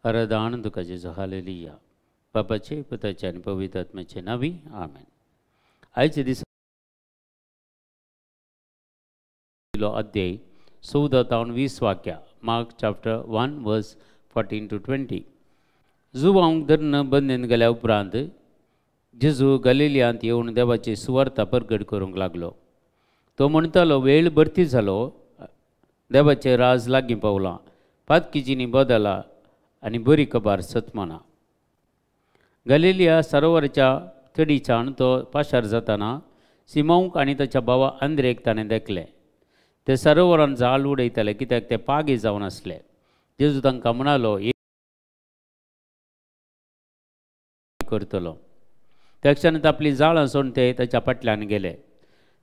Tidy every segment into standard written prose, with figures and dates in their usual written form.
आराधन तुका जेजू, हालेलुया. बापाचे, पुताचे आनी पवित्र आत्म्याचे नांवी आमेन. आयचे दिसा अध्याय 14 तावन 20 वाक्या, मार्क चॅप्टर 1 वर्स 14 to 20. जुवांक धरून बंदेन गेल्या उपरांत जेजू गलिलियांत येवन देवाची सुवार्ता परगट करूंक लागलो. तो म्हणटालो, वेळ भरती जालो, देवाचें राज लागीं पावलां, पातकीजींनी बदला आनी बरी खबर सतमाना. गलिलिया सरोवराच्या तडीच्यान तो पाशार जाताना सिमांवक आनी ताच्या भावा आंद्रेक ताणें देखलें. ते सरोवरान जाळ उडयताले कित्याक ते पागे जावन आसले. जेजू तांकां म्हणालो, करतलो. त्या क्षणांत आपली जाळां सोडून ते ताच्या फाटल्यान गेले.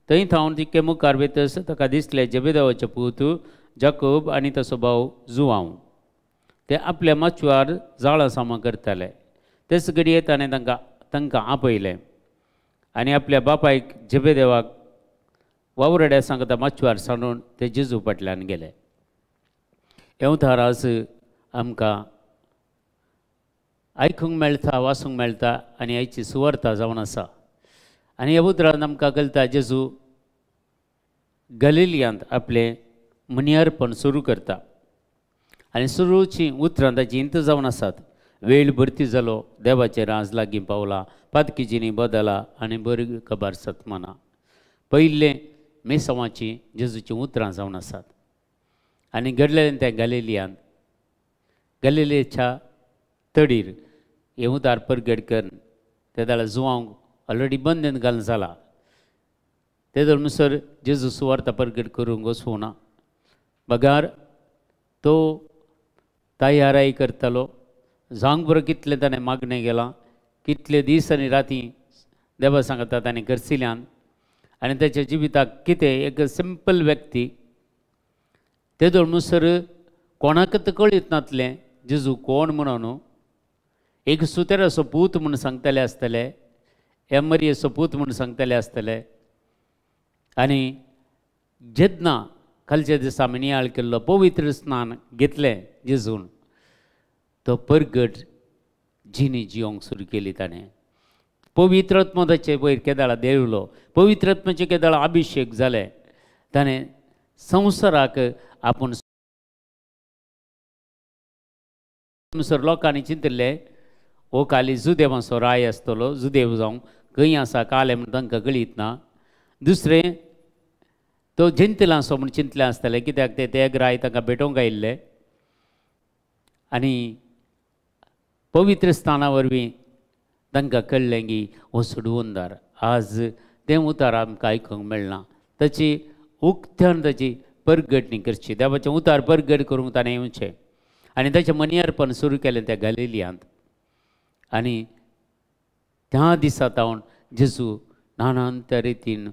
थंय थावन तितके मुखार वयतच ताका दिसले जेबेदेवाचे पूत जाकोब आनी ताचो भाव जुवांव. ते आपल्या माचवार जाळां सामां करताले. तेच घडये ताणें तांकां आपयलें आनी आपल्या बापायक जेबेदेवाक वावरड्या सांगता माचवार सांडून ते जेजू फाटल्यान गेले. हें आज आमकां आयकूंक मेळटा, वाचूंक मेळटा आनी आयची सुवार्ता जावन आसा. आनी ह्या उतरान आमकां कळटा जेजू गलिलियांत आपलें मनियारपण सुरू करता आनी सुरूची उतरां ताची इंत जावन आसात. वेळ भरती जालो, देवाचें राज लागीं पावलां, पातकीजींनी बदला आनी बरी खबर सतमाना. पयलें मेसांवाची जेजूचीं उतरां जावन आसात आनी घडलेलें तें गलिलियांत, गलिलेच्या तडीर. हें उतार परगट करून ते जाल्यार जुवांक ऑलरेडी बंदेन घालून जाला. ते म्हणसर जेजू सुवार्ता परगट करूंक वचूं ना, बगार तो तयाराय करतालो. जावंक बरो कितलें ताणें मागणें गेलां, कितले दीस आनी राती देवा सांगता ताणें करसिल्यान. आनी ताच्या जिविताक कितें एक सिंपल व्यक्ती ते म्हणसर कोणाकच कळीत नातलें जेजू कोण म्हणून. एक सुतेराचो पूत म्हूण सांगतले आसतले, एमरियेचो पूत म्हूण सांगतले आसतले. आनी जेन्ना कालच्या दिसा आमी नियाळ केल्लो पवित्र स्नान घेतलें जेजून, तो परगट जिणी जिवंक सुरू केली ताणें. पवित्र आत्मो ताचे वयर केदाळा देंवलो, पवित्र आत्म्याचे केदाळा अभिशेक जाले. ताणें संवसाराक आपूण लोकांनी चिंतिल्लें, हो काली जुदेवांचो राय आसतलो, जुदेव जावं खंय आसा काले म्हण तांकां कळीत ना. दुसरें तो जेंतिलांचो म्हूण चिंतलें आसतलें कित्याक ते ते राय तांकां भेटोवंक आयिल्ले. आनी पवित्र स्थाना वरवीं तांकां कळ्ळें की हो सोडवणदार. आज तें उतार आमकां आयकूंक मेळना. ताची उक्त्यान ताची परगटणी करची, देवाचें उतार परगट करूंक ताणें येवचें आनी ताचें मनियारपण सुरू केलें त्या गलिलियांत. आनी त्या दिसा तावन जेजू नानांत रितीन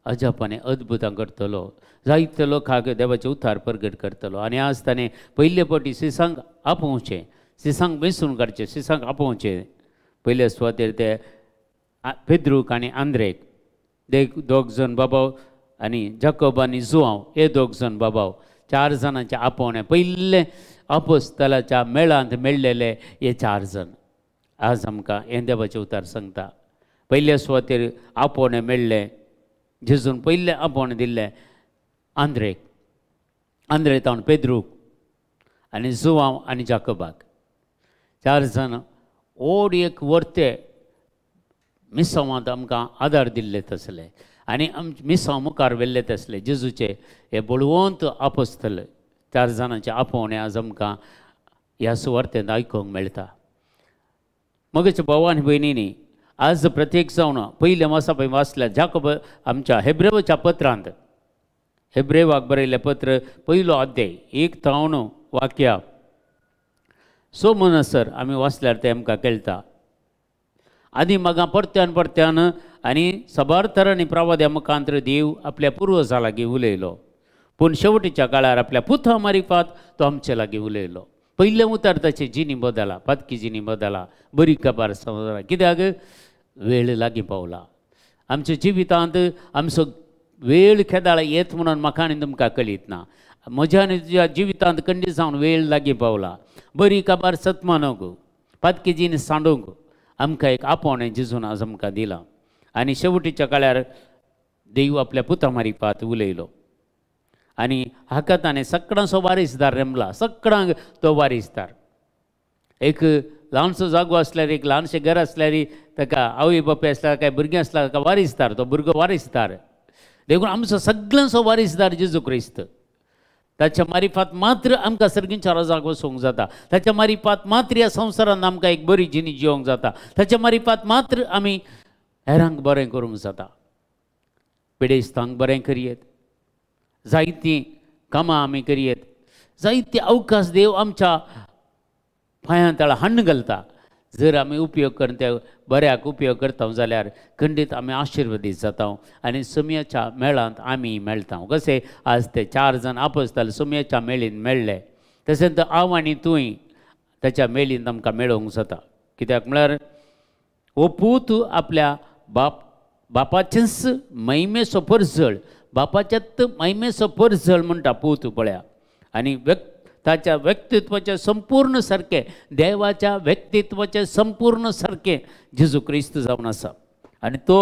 अजापाने अद्भुतां करतलो, जायते लोकांक देवाचें उतार परगट करतलो. आनी आज ताणें पयले फावटी सिसांक आपोवचें, सिसांक वेंचून काडचें, सिसांक आपोवचें. पयले सुवातेर ते पेद्रूक आनी आंद्रेक, दोग जण बाबाव, आनी जाकोब आनी जुवांव हे दोग जण बाबाव, 4 जाणांचें आपोवणें पयलें अपोस्तलाच्या मेळांत मेळ्ळेले हे 4 जण. आज आमकां हें देवाचें उतार सांगता. पयले सुवातेर आपोवणें मेळ्ळें जेजून, पयलें आपोवणें दिल्लें आंद्रेक, आंद्रे तावन पेद्रूक आनी जुवांव आनी जाकोबाक. 4 जाण ओड एक वर्ते मिसांवांत आमकां आदार दिल्ले तसले आनी मिसांव मुखार व्हेल्ले तसले जेजूचे हे बळवंत आपोस्तल 4 जाणांचें आपोवणें आज आमकां ह्या सुवार्तेंत आयकूंक मेळटा. मगेच्या भाव आनी भयणींनी आज प्रत्येक जावन पयलें वाचा पळय वाचल्यार जाकोब आमच्या हेब्रेवाच्या पत्रांत, हेब्रेवाक बरयल्लें पत्र पयलो अध्याय 1 तावन वाक्या सो म्हणसर आमी वाचल्यार तें आमकां कळटा. आदी म्हाका परत्यान परत्यान आनी साबार तरांनी प्रवाद्या मुखांतर देव आपल्या पुर्वजां लागीं उलयलो, पूण शेवटीच्या काळार आपल्या पुता मारिफात तो आमचे लागीं उलयलो. पयलें उतार ताची जिणी बदला, पातकी जिणी बदला, बरी खबर समजला कित्याक वेळ लागीं पावला. आमच्या जिवितांत आमचो वेळ केदाळा येत म्हणून म्हाका आनी तुमकां कळीत ना. म्हज्या आनी तुज्या जिवितांत खंडीत जावन वेळ लागीं पावला. बरी काबार सतमानूंक पातकी जीण सांडूंक आमकां एक आपोवणें जेजून आज आमकां दिलां. आनी शेवटीच्या काळार देव आपल्या पुता मारिफात उलयलो आनी हाका ताणें सगळ्यांचो वारीसदार रेमला, सगळ्यांक तो वारीसदार. एक ल्हानसो जागो आसल्यार, एक ल्हानशें घर आसल्यार, ताका आवय बापूय आसल्यार, काय भुरगीं आसल्यार ताका वारीसदार, तो भुरगो वारीसदार. देखून आमचो सगळ्यांचो वारीसदार जेजू क्रिस्त. ताच्या मारिफात मात्र आमकां सर्गींच्या राजाक वचूंक जाता. ताच्या मारिफात मात्र ह्या संवसारांत आमकां एक बरी जिणी जिवंक जाता. ताच्या मारिफात मात्र आमी हेरांक बरें करूंक जाता, पिडेस्तांक बरें करयेत, जायतीं कामां आमी करयेत, जायते अवकाश देव आमच्या पांयां तळा हाण्ण घालता. जर आमी उपयोग करून त्या बऱ्याक उपयोग करता जाल्यार खंडीत आमी आशिर्वादीत जाता आनी सुमयाच्या मेळांत आमी मेळटा. कशें आज ते 4 जाण आपसताले सुमयाच्या मेळीन मेळ्ळे, तशेंच हांव आनी तूंय ताच्या मेळीन आमकां मेळोवंक जाता. कित्याक म्हळ्यार हो पूत आपल्या बापाचेंच महिमेचो परजळ, बापाच्याच महिमेचो परजळ म्हणटा पूत पळया. आनी ताच्या व्यक्तित्वाचें संपूर्ण सारकें, देवाच्या व्यक्तित्वाचें संपूर्ण सारकें जेजू क्रिस्त जावन आसा. आनी तो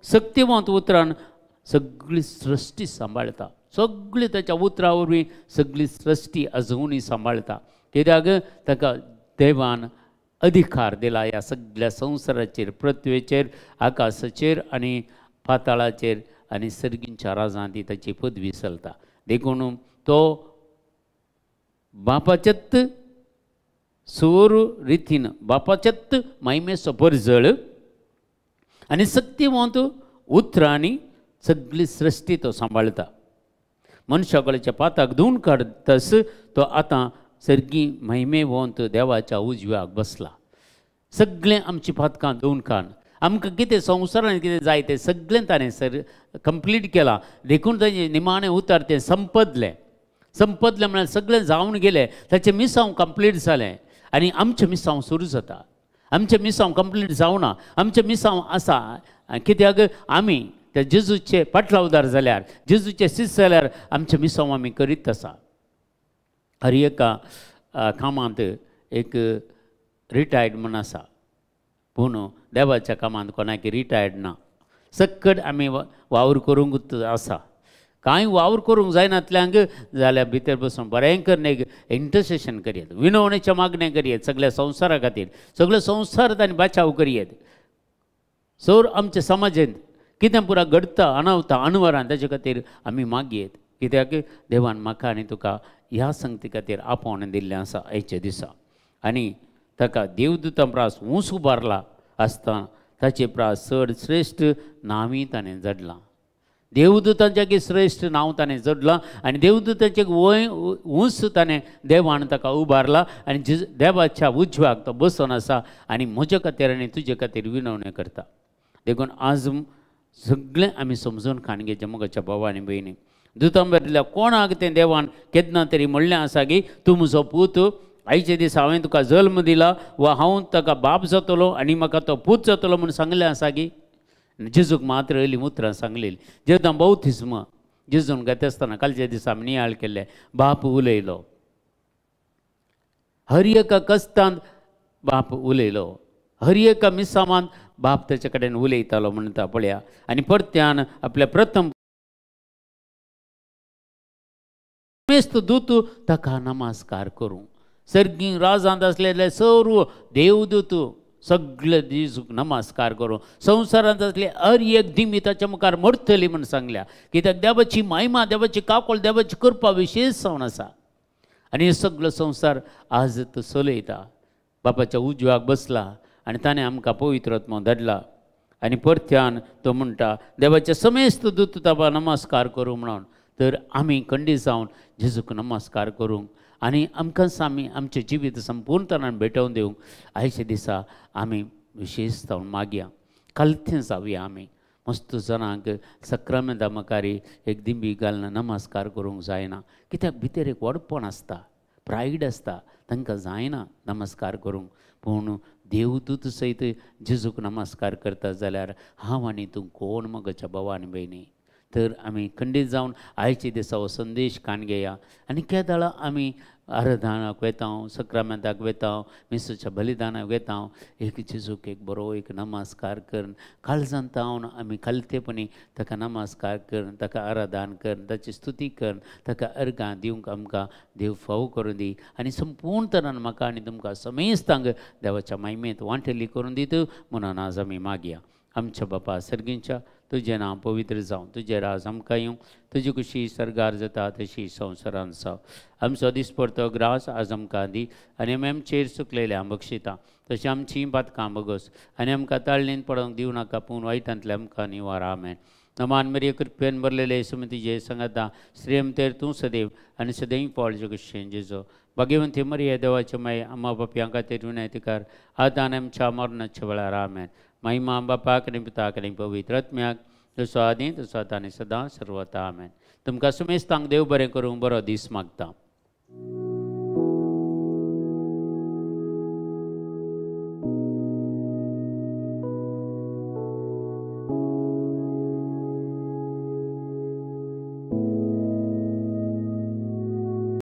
सक्तिवंत उतरान सगळी सृश्टी सांबाळटा, सगळी ताच्या उतरा वरवीं सगळी सृश्टी अजुनूय सांबाळटा. कित्याक ताका देवान अधिकार दिला ह्या सगळ्या संवसाराचेर, पृथ्वेचेर, आकाशाचेर आनी पाताळाचेर आनी सर्गींच्या राजांत ती ताची पदवी चलता. देखून तो बापाच्याच सोर रितीन, बापाच्याच महिमेचो परजळ आनी सक्तिवंत उतरांनी सगळी सृश्टी तो सांबाळटा. मनशा कडेच्या पाताक धुवन काडतस तो आतां सर्गी महिमेवंत देवाच्या उजव्याक बसला. सगळें आमची पातकां धुवन काड, आमकां कितें संवसारान कितें जाय तें सगळें ताणें सर कंप्लीट केलां. देखून ताजें निमाणें उतर तें संपदलें. संपदलें म्हळ्यार सगळें जावन गेलें, ताचें मिसांव कंप्लीट जालें. आनी आमचें मिसांव सुरू जाता. आमचें मिसांव कंप्लीट जावना, आमचें मिसांव आसा. कित्याक आमी त्या जेजूचे पाटलावदार जाल्यार, जेजूचे शिस्त जाल्यार आमचें मिसांव आमी करीत आसा. हर एका कामांत एक रिटायर्ड म्हूण आसा, पूण देवाच्या कामांत कोणाक रिटायर्ड ना. सक्कड आमी वावर करूंक आसा. कांय वावर करूंक जायनातल्यांक जाल्यार भितर बसून बरें करून एक इंटरसेशन करयेत, विनवणेच्या मागणें करयेत सगळ्या संवसारा खातीर, सगळो संवसार तांणी बाचाव करयेत. सोर आमच्या समाजेंत कितें पुरा घडता अणवता अणवरान ताचे खातीर आमी मागयेत. कित्याक देवान म्हाका आनी तुका ह्या संगती खातीर आपोवणें दिल्लें आसा आयच्या दिसा. आनी ताका देवदूतां प्रास ऊंच उबारला आसतना ताचे प्रास चड श्रेश्ठ नांवूय ताणें जडलां. देवदूतांच्या श्रेश्ठ नांव ताणें जडलां आनी देवदूतांचे वय ऊंच ताणें देवान ताका उबारला आनी देवाच्या उजव्याक तो बसून आसा आनी म्हज्या खातीर आनी तुजे खातीर विनवणी करता. देखून आज सगळें आमी समजून खाणगेच्या मोगाच्या भावा आनी भयणी, दुतां बरयल्या कोणाक तें देवान केन्ना तरी म्हणलें आसा की तूं म्हजो पूत, आयचे दीस हांवें तुका जल्म दिला वा हांव ताका बाप जातलो आनी म्हाका तो पूत जातलो म्हूण सांगलें आसा की. जेजूक मात्र येयलीं उतरां सांगलेली. जेन्ना बौतिस्म जेजून घेता आसतना कालच्या दिसा आमी नियाळ केल्लें, बाप उलयलो. हर एका कस्तांत बाप उलयलो, हर एका मिसामांत बाप ताचे कडेन उलयतालो म्हणटा पळया. आनी परत्यान आपल्या प्रथम दूत ताका नमस्कार करूं. सर्गी राजांत आसलेले सर्व देवदूत सगळे जेजूक नमस्कार करूं. संवसारांत आसले हर एक दिमी ताच्या मुखार मरतली म्हूण सांगल्या. कित्याक देवाची महिमा, देवाची काकूळ, देवाची कृपा विशेश जावन आसा. आनी हे सगळो संवसार आज तो चलयता. बापाच्या उजव्याक बसला आनी ताणें आमकां पवित्र आत्मो धाडला. आनी परत्यान तो म्हणटा देवाच्या समेस्त दूत ताका नमस्कार करूं म्हणून. तर आमी खंडीत जावन जेजूक नमस्कार करूंक आनी आमकांच आमी आमचें जिवीत संपूर्णतान भेटोवन दिवंक आयच्या दिसा आमी विशेश जावन मागया. कालथें जावया आमी मस्त जाणांक सक्रामेंता मुखार एक दिंबी घालून नमस्कार करूंक जायना. कित्याक भितर एक व्हडपण आसता, प्रायड आसता, तांकां जायना नमस्कार करूंक. पूण देवदूत सयत जेजूक नमस्कार करता जाल्यार हांव आनी तूं कोण मोगाच्या भावा आनी भयणी? तर आमी खंडीत जावन आयचे दिसा हो संदेश कान घेया आनी केदाळा आमी आराधनाक वेता, सक्रामेंताक वेता, मिसाच्या बलिदानाक वेता, एक जेजूक एक बरो एक नमस्कार करून काळजांत तावन आमी खालतेपणी ताका नमस्कार करून ताका आराधन करून ताची स्तुती करून ताका अर्गां दिवंक आमकां देव फावो करून दी आनी संपूर्ण तरान म्हाका आनी तुमकां समेस्तांक देवाच्या मायमेंत वांटेली करून दीत म्हणून आज आमी मागया. आमच्या बापा सर्गींच्या, तुजें नांव पवित्र जावं, तुजें राज आमकां येवं, तुजी खुशी सर्गार जाता तशी संवसारान जावं. आमचो दिसपडतो ग्रास आज आमकां दी आनी आमी आमचेर चुकलेल्या बक्षिता तशीं आमचीं पातकां बगस आनी आमकां ताळणीन पडोवंक दिवं नाका, पूण वायटांतले आमकां निवार. आमेन. नमान मरिये, कृपेन भरलेले सुमी तुजे सांगाता, श्रीयमतेर तूं सदैव आनी सदैव फळ जगशेन जेजो. भाग्यवंती मरिये, देवाचे माय, आमा बापयां खातीर विनंती कर आतां आनी आमच्या मरणाच्या वेळार. आमेन. महिमा बापाक आनी पुताक आनी पवित्र आत्म्याक, जसो आदी तसो आतां आनी सदां सर्वता. आमेन. तुमकां सुमेस्तांक देव बरें करूं, बरो दीस मागता.